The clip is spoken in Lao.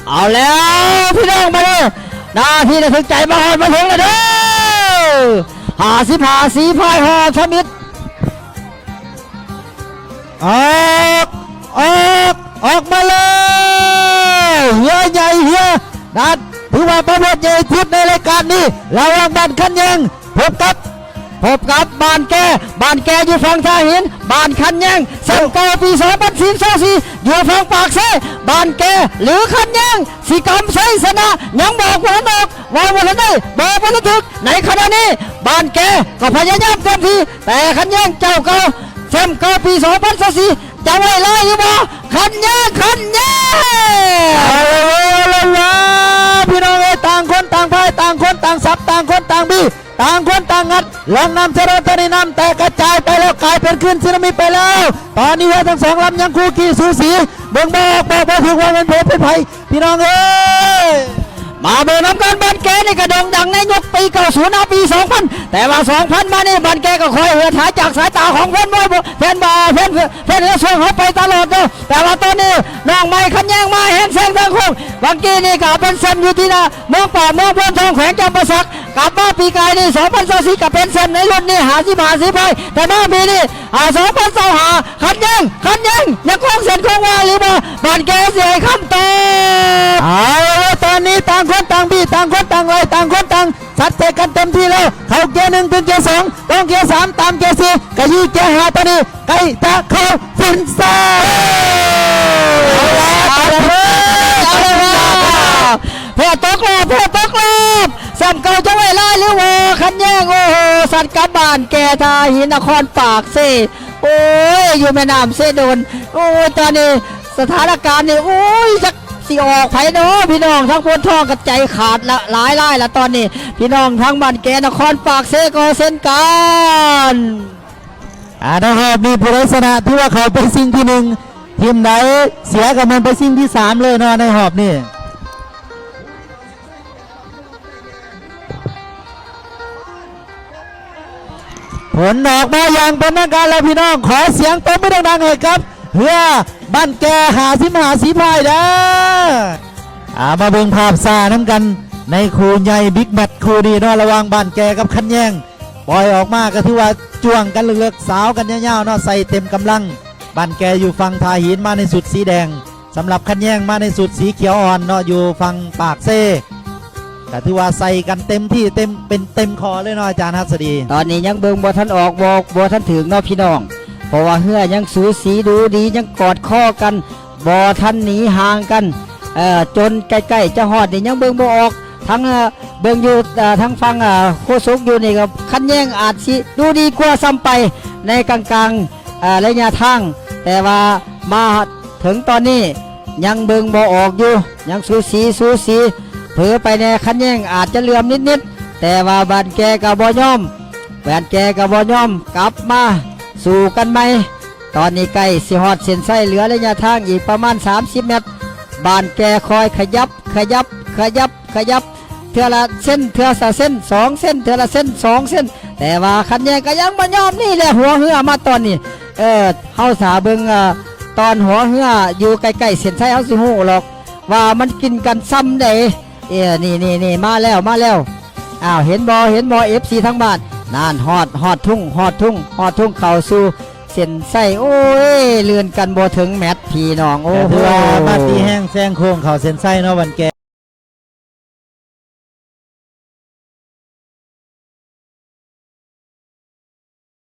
ເອົາແລ້ວພີ່ນ້ອງ ມາເດີ ໜ້າທີ່ລະທຶກໃຈມາຮອດມາເຖິງແລ້ວເດີ ຫ້າສິບຫ້າ ສີພາຍຮອດທຳອິດ ອອກ ອອກ ອອກມາເລີຍ ເຮືອໃຫຍ່ເຮືອ ນັ້ນ ຖືວ່າປະມວດໃຫຍ່ທີ່ສຸດໃນລາຍການນີ້ ລະຫວ່າງບ້ານຄັນແຍງ ພົບກັບ ພົບກັບບ້ານແກ ບ້ານແກຢູ່ຝັ່ງທ່າຫີນ ບ້ານຄັນແຍງ ແຊ້ມເກົ່າປີສອງພັນຊາວສີ່ ຢູ່ຝັ່ງປາກເຊ ບ້ານແກ ຫຼື ຄັນແຍງ ຊິກຳໄຊຊະນະ ຍັງບອກບໍ່ທັນອອກ ເວົ້າບໍ່ທັນໄດ້ ບອກບໍ່ທັນຖືກ ໃນຂະນະນີ້ ບ້ານແກກໍພະຍາຍາມເຕັມທີ່ ແຕ່ຄັນແຍງເຈົ້າເກົ່າ ແຊ້ມເກົ່າປີສອງພັນຊາວສີ່ ຈະໄວ້ລາຍຫຼືບໍ່? ຄັນແຍງ ຄັນແຍງ ເອົາລະເວີ ເອົາລະເວີ ພີ່ນ້ອງເອີຍ ຕ່າງຄົນຕ່າງພາຍ ຕ່າງຄົນຕ່າງສັບ ຕ່າງຄົນຕ່າງບີ ຕ່າງຄົນຕ່າງງັດ ລອງນ້ຳຈະໂດນຕອນນີ້ ນ້ຳແຕກກະຈາຍໄປແລ້ວ ກາຍເປັນຄື້ນສຸນາມິໄປແລ້ວ ຕອນນີ້ເຮືອທັງສອງລຳຍັງຄູ່ກີ້ສູສີ ເບິ່ງບໍ່ອອກ ບອກບໍ່ຖືກວ່າແມ່ນເຜເປັນໃຜ ພີ່ນ້ອງເອີຍ ມາເບິ່ງນຳກັນ ບ້ານແກນີ້ກະໂດ່ງດັງໃນຍຸກປີເກົ້າສິບ ຫາປີສອງພັນ ແຕ່ວ່າສອງພັນມານີ້ ບ້ານແກກໍຄ່ອຍເຫືອດຫາຍຈາກສາຍຕາຂອງແຟນມວຍ ແຟນບາ ແຟນ ແຟນເຮືອຊ່ວງເຮົາໄປຕະຫຼອດເນາະ ແຕ່ວ່າຕອນນີ້ນ້ອງໃໝ່ຄັນແຍງມາແຮງແຊງທາງໂຄ້ງ ຫວ່າງກີ້ນີ້ກະເປັນແຊ້ມຢູ່ທີ່ໜ້າເມືອງປ່າ ເມືອງໂພນທອງ ແຂວງຈຳປາສັກ ກັບມາປີກາຍນີ້ ສອງພັນຊາວສີ່ ກະເປັນແຊ້ມໃນລຸ້ນນີ້ ຫ້າສິບຫ້າ ສີພາຍ ແຕ່ມາປີນີ້ ອາ ສອງພັນຊາວຫ້າ ຄັນແຍງ ຄັນແຍງ ຍັງຄົງເສັ້ນຄົງວາຫຼືບໍ່? ບ້ານແກຊິໃຫ້ຄຳຕອບ ເອົາລະ ຕອນນີ້ຕ່າງຄົນຕ່າງບີ້ ຕ່າງຄົນຕ່າງໄລ່ ຕ່າງຄົນຕ່າງສັດໃສ່ກັນເຕັມທີ່ແລ້ວ ເຂົ້າເກຍໜຶ່ງເປັນເກຍສອງ ຕ້ອງເກຍສາມ ຕາມເກຍສີ່ ກະຢູ່ເກຍຫ້າ ຕອນນີ້ໃກ້ຈະເຂົ້າເສັ້ນໄຊ ເອົາລະ ເອົາລະ ເອົາລະ ເອົາລະ ເອົາລະ ເພຕກລອບ ເພຕົກລອບ ແຊ້ມເກົ່າຈະໄວ້ລາຍຫຼືບໍ່? ຄັນແຍງ ໂອ້ໂຫ ສັດກັບບ້ານແກ ທ່າຫີນ ນະຄອນປາກເຊ ໂອ້ຍ ຢູ່ແມ່ນ້ຳເຊໂດນ ໂອ້ຍ ຕອນນີ້ສະຖານະການນີ້ ໂອ້ຍ ຈັກຊິອອກໃຜເນາະ ພີ່ນ້ອງ ທາງໂພນທອງກໍໃຈຂາດລະ ຫຼາຍລາຍລະຕອນນີ້ ພີ່ນ້ອງທາງບ້ານແກ ນະຄອນປາກເຊກໍເຊັ່ນກັນ. ອາ ໃນຮອບນີ້ຜູ້ໃດຊະນະ ຖືວ່າເຂົ້າໄປຊິງທີໜຶ່ງ ທີມໃດເສຍກໍແມ່ນໄປຊິງທີສາມເລີຍເນາະ ໃນຮອບນີ້. ຜົນອອກມາຢ່າງເປັນທາງການແລ້ວ ພີ່ນ້ອງ ຂໍສຽງຕົບມືດັງໆ ໃຫ້ກັບເຮືອບ້ານແກ ຫ້າສິບຫ້າ ສີພາຍເດີ. ອາ ມາເບິ່ງພາບຊ້ານຳກັນ ໃນຄູ່ໃຫຍ່ບິກແມັດຄູ່ນີ້ເນາະ ລະຫວ່າງບ້ານແກກັບຄັນແຍງ ປ່ອຍອອກມາກໍຖືວ່າຈ້ວງກັນເລິກໆ ສາວກັນຍາວໆເນາະ ໃສ່ເຕັມກຳລັງ ບ້ານແກຢູ່ຝັ່ງທ່າຫີນ ມາໃນຊຸດສີແດງ ສຳລັບຄັນແຍງມາໃນຊຸດສີຂຽວອ່ອນເນາະ ຢູ່ຝັ່ງປາກເຊ ກໍຖືວ່າໃສ່ກັນເຕັມທີ່ ເຕັມ ເປັນເຕັມຂໍ້ເລີຍເນາະ ອາຈານຫັດສະດີ. ຕອນນີ້ຍັງເບິ່ງບໍ່ທັນອອກ ບໍ່ ບໍ່ທັນຖືກເນາະພີ່ນ້ອງ ເພາະວ່າເຮືອຍັງສູສີດູດີ ຍັງກອດຄໍກັນ ບໍ່ທັນໜີຫ່າງກັນ ເອີ ຈົນໃກ້ໆຈະຮອດນີ້ຍັງເບິ່ງບໍ່ອອກ ທັງ ເອີ ເບິ່ງຢູ່ ເອີ ທາງຝັ່ງ ເອີ ໂຄສົກຢູ່ນີ້ກໍຄັນແຍງອາດຊິດູດີກວ່າຊ້ຳໄປ ໃນກາງໆ ເອີ ໄລຍະທາງ ແຕ່ວ່າມາເຖິງຕອນນີ້ຍັງເບິ່ງບໍ່ອອກຢູ່ ຍັງສູສີ ສູສີ ເຜີໄປແດ່ ຄັນແຍງອາດຈະເຫຼື່ອມນິດໆ ແຕ່ວ່າບ້ານແກກໍບໍ່ຍອມ ບ້ານແກກໍບໍ່ຍອມ ກັບມາສູ້ກັນໃໝ່ ຕອນນີ້ໃກ້ຊິຮອດເສັ້ນໄຊ ເຫຼືອໄລຍະທາງອີກປະມານສາມສິບແມັດ ບ້ານແກຄ່ອຍຂະຫຍັບ ຂະຫຍັບ ຂະຫຍັບ ຂະຫຍັບ ເທື່ອລະເສັ້ນ ເທື່ອລະເສັ້ນ ສອງເສັ້ນ ເທື່ອລະເສັ້ນ ສອງເສັ້ນ ແຕ່ວ່າຄັນແຍງກໍຍັງບໍ່ຍອມ ນີ້ແຫຼະຫົວເຮືອມາຕອນນີ້ ເອີ ເຮົາຖ້າເບິ່ງ ເອີ ຕອນຫົວເຮືອຢູ່ໃກ້ໆເສັ້ນໄຊ ເຮົາຊິຮູ້ຫຼອກວ່າມັນກິນກັນຊ່ຳໃດ ເອີ ນີ້ໆໆ ມາແລ້ວ ມາແລ້ວ ອ້າວ ເຫັນບໍ່ ເຫັນບໍ່ ເອັຟຊີ ທາງບ້ານ ນັ້ນ ຮອດ ຮອດທຸງ ຮອດທຸງ ຮອດທຸງ ເຂົ້າສູ່ເສັ້ນໄຊ ໂອ້ຍ ລື່ນກັນບໍ່ເຖິງແມັດ ພີ່ນ້ອງ ໂອ້ໂຫ ກໍຖືວ່າມາຕີແຮງແຊງໂຄ້ງເຂົ້າເສັ້ນໄຊເນາະ ບ້ານແກ.